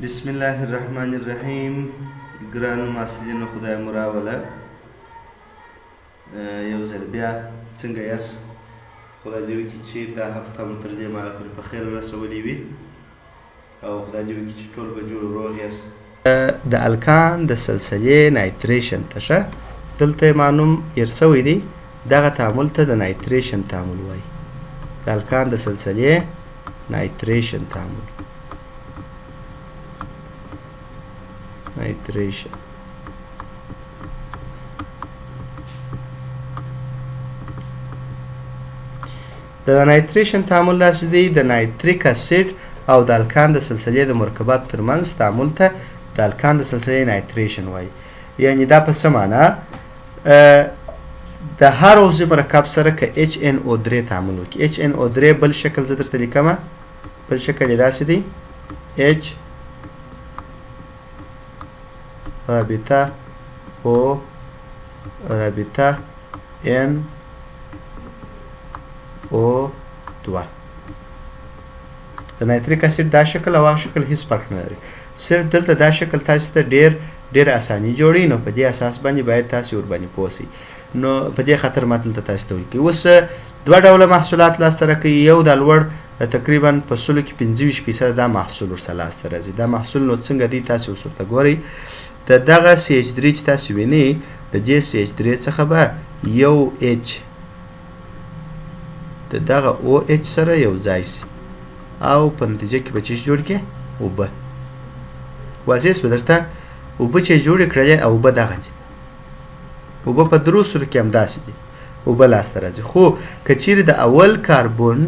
بسم الله الرحمن الرحیم. ګرانو محصلینو، خدای مو راوله. یو ځل بیا څنګه یاست؟ خدای دې وکړي چې دا هفته مو تر دې مهاله پورې په خیر رسولې وي او خدای دې وکړي چې ټول به جوړ روغ یاست. د الکان د سلسلې نایتریشن ته ښه دلته یې معلوم هیر سوی دی. دغه تعامل ته د نایتریشن تعامل وایي. د الکان د سلسلې نایتریشن تعامل، نایتریشن. د نایتریشن تعامل داسې دی: د نایتریک اسید او د الکان د سلسلې د مرکباتو ترمنځ تعامل ته د الکان د سلسلې نایتریشن وایي. یعنی دا په څه معنا؟ د هر عضوي مرکب سره که HNO3 تعامل وکړي، HNO3، بل شکل زه درته لیکم، بل شکل یې داسې دی: H رابطه O رابطه N O 2. د نایتریک اسید دا شکل او هغه شکل هیڅ فرق نه لري، صرف دلته دا شکل تاسو ته ډیر ډیر اساني جوړي، نو په دې اساس باندې باید تاسو ور باندې پوه شئ. نو په دې خاطر ما دلته تاسو ته ولیکئ. اوس دوه ډوله محصولات لاسته راکوي. یو د لوړ تقریبا په سلو کې 25% دا محصول ورسره لاسته راځي. دا محصول نو څنګه دی؟ تاسو اوس ورته ګورئ. د دغه CH3 چې تاسو وینئ، د دې CH3 څخه به یو H د دغه OH سره یو ځای سي او په نتیجه کې به څه جوړ کړي؟ اوبه. واضح سوه درته؟ اوبه چې جوړې کړلې او اوبه دغه دي. اوبه په درو سرو کې همداسې دي، اوبه لاسته راځي. خو که چیرې د اول کاربن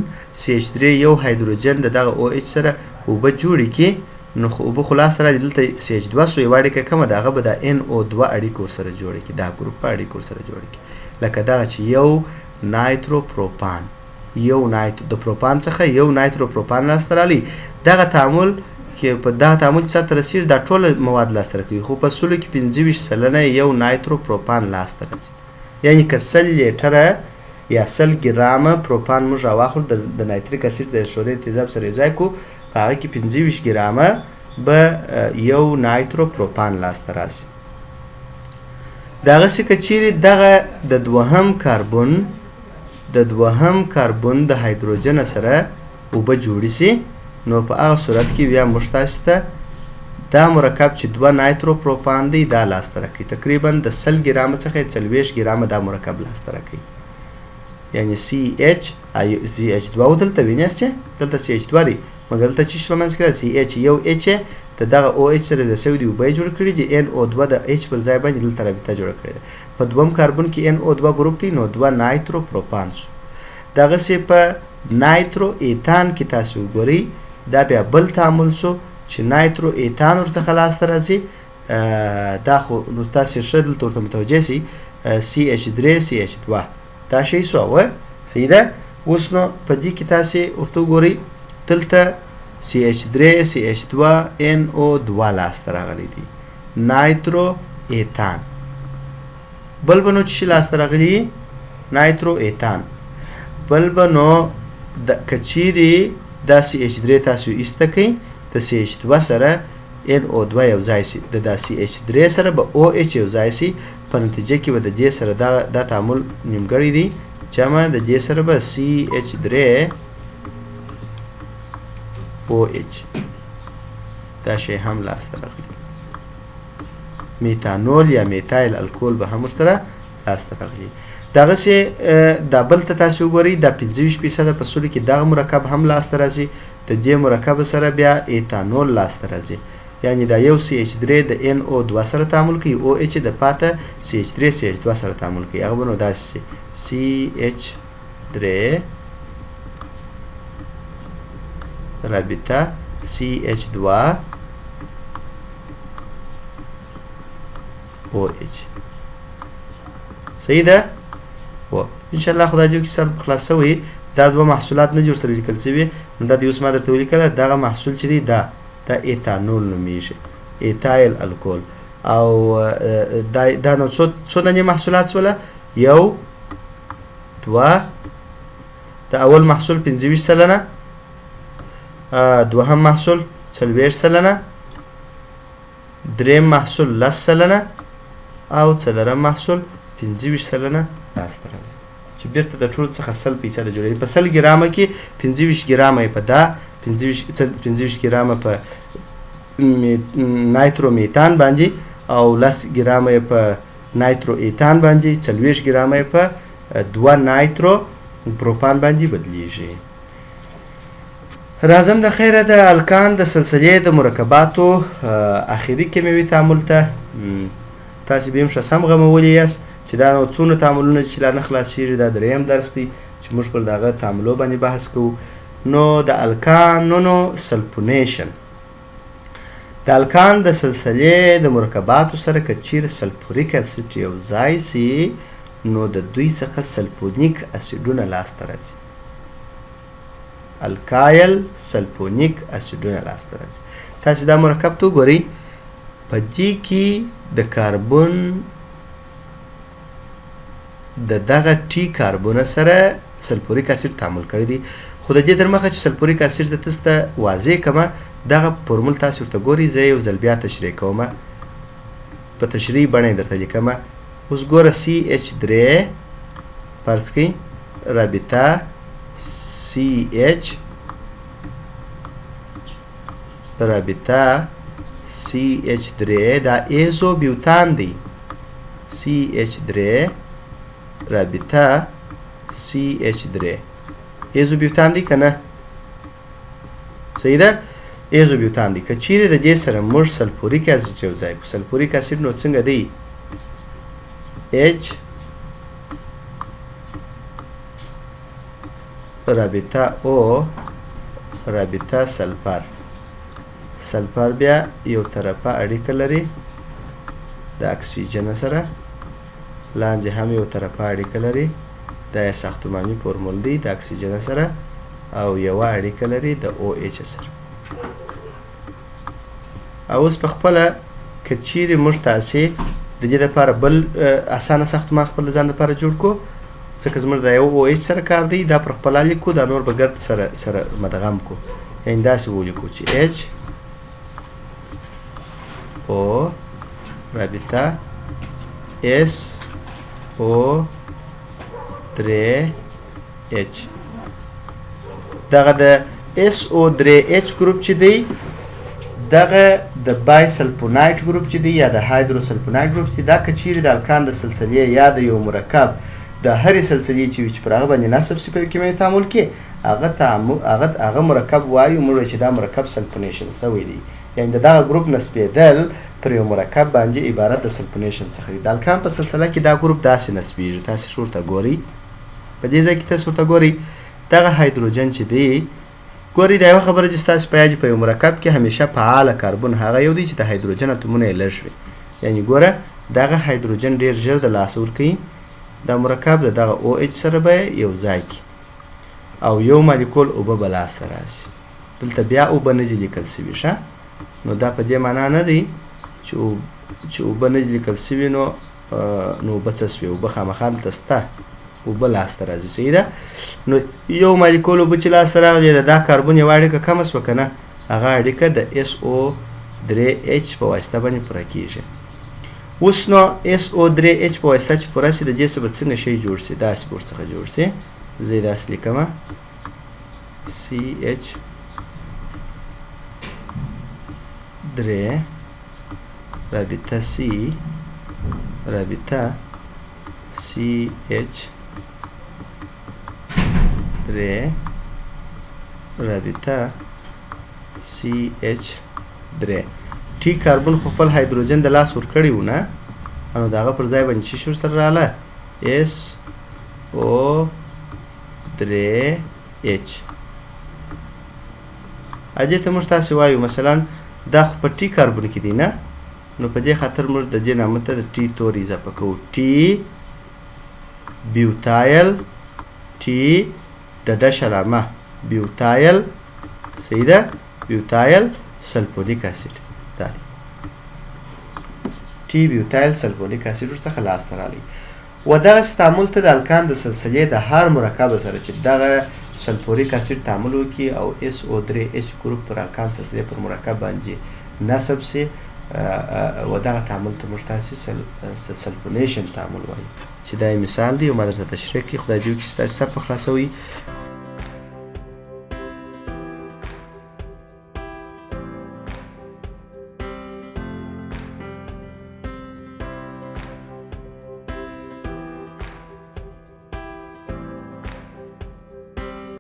CH3 یو هایدروجن د دغه OH سره اوبه جوړې کړي، نو خو اوبه خو لاسته راځي، دلته CH2 سو، یوه اړیکه کمه ده، هغه به د NO2 اړیکه ورسره جوړه کړي، دا ګروپ په اړیکه ورسره جوړه کړي، لکه دغه چې یو نایترو پروپان، یو نایترو د پروپان څخه یو نایترو پروپان لاسته راغلی. دغه تعامل کې په دغه تعامل چې سرته رسیږي، دا ټول مواد لاسته راکوي، خو په سلو کې 25% یو نایترو پروپان لاسته راځي. یعنی که 100 لیټره یا 100 ګرامه پروپان موږ راواخلو، د نایتریک اسید د شورې تیزاب سره یو ځای کو، په هغه کې 25 ګرامه به یو نایترو پروپان لاسته راسي. دغسې که چیرې دغه د دوهم کاربن د هایدروجن سره اوبه جوړې سي، نو په هغه صورت کې بیا موږ تاسو ته دا مرکب چې دوه نایترو پروپان دی، دا لاسته راکوي. تقریبا د 100 ګرامه څخه 40 ګرامه دا مرکب لاسته راکوي. یعنی CH، CH2 دلته وینئ چې دلته CH2 دی، مګر دلته چې په منځ کې CH، یو H د دغه OH سره د سوي دی، اوبه جوړ کړي دي. NO2 د H پر ځای باندې دلته رابطه جوړه کړې ده. په دوم کاربن کې NO2 ګروپ دی، نو دوه نایترو پروپان سو. دغسې په نایترو ایتان کې تاسو وګورئ، دا بیا بل تعامل سو چې نایترو ایتان ورڅخه لاسته راځي. دا خو نو تاسو ښه دلته ورته متوجه سئ. CH3 CH2 دا شی سو و، صحیح ده؟ اوس نو په دې کې تاسو ورته وګورئ، دلته CH3 CH2 NO2 لاسته راغلی دی، نایترو ایتان. بل به نو چې لاسته راغلی نایترو ایتان، بل به نو د کچيري دا CH3 تاسو ایسته کړئ، د CH2 سره NO2 یو ځای سي، د دا CH3 سره به OH یو ځای سي، په نتیجه کې به د دې سره دا تعامل نیمګړی دی، جمع د دې سره به CH3 OH دا شی هم لاسته راغلی. میتانول یا میتایل الکول به هم ورسره لاسته راغلی. دغسې دا بل ته تاسو وګورئ، دا 25% په سلو کې دغه مرکب هم لاسته راځي. د دې مرکب سره بیا ایتانول لاسته راځي. یعنی دا یو CH3 د NO2 سره تعامل کوي، OH د پاته CH3 CH2 سره تعامل کوي. هغه به نو داسې CH3 رابطه CH2 OH. صحیح ده؟ و ان شاء الله خدای دې وکړي سر خلاص شوی. دا دوه محصولات نه جوړ سره لیکل شوي، نو دا د اوس ما درته ولیکله. دغه محصول چې دی، دا ایتانول نومیږي، ایتایل الکول. او دا نو څو دانې محصولات سوله؟ یو، دوه. د اول محصول 25%، دوهم محصول 40%. دریم محصول 10% او څلورم محصول 25% لاسته راځي، چې بیرته د ټولو څخه 100 فیصده جوړوي. په 100 ګرامه کې 25 ګرامه یې په دا 25 ګرامه په نایترو میتان باندې او 10 ګرامه یې په نایترو ایتان باندې، 40 ګرامه یې په دوه نایترو پروپان باندې بدلیږي. راځم د خیره د الکان د سلسلې د مرکباتو اخري کیمیاوي تعامل ته. تاسې به هم ښه سم غمولي یاست چې دا نو څونه تعاملونه چې لا نه خلاصیږي. دا دریم درس دی چې موږ پر دغه تعاملو باندې بحث کوو. نو د الکانونو سلفونیشن، د الکان د سلسلې د مرکباتو سره که چیرې سلفوریک اسید یو ځای سي، نو د دوی څخه سلفونیک اسیدونه لاسته راځي، الکایل سلفونیک اسیدونه لاسته راځي. تاسې دا مرکب ته وګورئ. په دې کې د کاربن د دغه ټي کاربن سره سلفوریک اسید تعامل کړی دی. خو د دې تر مخه چې سلفوریک اسید زه تاسو ته واضح کړم، دغه فورمول تاسو ورته ګورئ، زه یو ځل بیا تشریح کوم، په تشریح بڼه یې درته لیکم. اوس ګوره، CH3 فرض کړئ رابطه CH رابطه CH3، دا ایزو بیوتان دی. CH3 رابطه CH3 ایزو بیوتان دی که نه؟ صحیح ده، ایزو بیوتان دی. که چیرې د دې سره موږ سلفوریک اسید یو ځای کو، سلفوریک اسید نو څنګه دی؟ H رابطه O رابطه سلفر. سلفر بیا یو طرفه اړیکه لري د اکسیجن سره، لاندې هم یو طرفه اړیکه لري. دا یې ساختماني فورمول دی د اکسیجن سره، او یوه اړیکه لري د OH سره. او اوس په خپله که چیرې موږ تاسې د دې لپاره بل اسانه ساختمان خپل ځان لپاره جوړ کو، ځکه زموږ د یو OH سره کار دی، دا پر خپله لیکو، دا نور به ګرد سره مدغم کو. یعنی داسې ولیکو چې H O رابطه S O درې H. دغه د S O درې H ګروپ چې دی، دغه د بای سلفونایټ ګروپ چې دی یا د هایدرو سلفونایټ ګروپ چې، دا که چیرې د الکان د سلسلې یا د یو مرکب د هرې سلسلې چې وي، چې پر هغه باندې نصب سي په یو کیمیاوي تعامل کې، هغه تعامل هغه مرکب وایو موږ چې دا مرکب سلفونیشن سوی دی. یعنی د دغه ګروپ نصبېدل پر یو مرکب باندې عبارت د سلفونیشن څخه دی. د الکان په سلسله کې دا ګروپ داسې نصبېږي. تاسې ښه ورته ګورئ، په دې ځای کې تاسو ورته ګورئ، دغه هایدروجن چې دی، ګورئ، دا یوه خبره چې ستاسو په یاد، په یو مرکب کې همیشه فعاله کاربن هغه یو دی چې د هایدروجن اتومونه یې لږ وي. یعنی ګوره، دغه هایدروجن ډیر ژر د لاسه ورکوي. دا مرکب د دغه OH سره به یو ځای کي او یو مالیکول اوبه به لاسته راسي. دلته بیا اوبه نه دي لیکل سوي. ښه، نو دا په دې معنا نه دی چې اوبه نه دي لیکل سوي نو اوبه څه سوې. اوبه خامخا دلته سته، اوبه لاسته راځي. صحیح ده. نو یو مالیکول اوبه چې لاسته راغلې ده، دا کاربن یوه اړیکه کمه سوه که نه؟ هغه اړیکه د اس او درې اچ په واسطه باندې پوره کیږي. اوس نو اس او درې اچ په واسطه چې پوره سي، د دې څخه به څنګه شی جوړ سي؟ داسې به ورڅخه جوړ سي. زه یې داسې لیکم: CH3 رابطه C رابطه CH3 رابطه CH3. ټي کاربن خو خپل هایدروجن د لاس ورکړی و نه؟ نو د هغه پر ځای باندې چې شو سره رااله اس او درې اچ. اجې ته موږ تاسې وایو، مثلا دا خو په ټي کاربن کې دی نه؟ نو په دې خاطر موږ د دې نامه ته د ټي توري اضافه کوو، ټي بیوتایل، ټي د ډش علامه بیوتایل، صحیح ده، بیوتایل سلفونیک اسید. دا دی ټي بیوتایل سلفونیک اسید ورڅخه لاسته راغلی. و دغه تعامل ته د الکان د سلسلې د هر مرکب سره چې دغه سلفوریک اسید تعامل وکړي او اس او درې اچ ګروپ پر الکان سلسلې پر مرکب باندې نصب سي. و دغه تعامل ته موږ تاسې سلفونیشن تعامل وایو، چې دا یې مثال دی او ما درته تشریح کړي. خدای دې وکړي چې تاسې سر په خلاصوئ.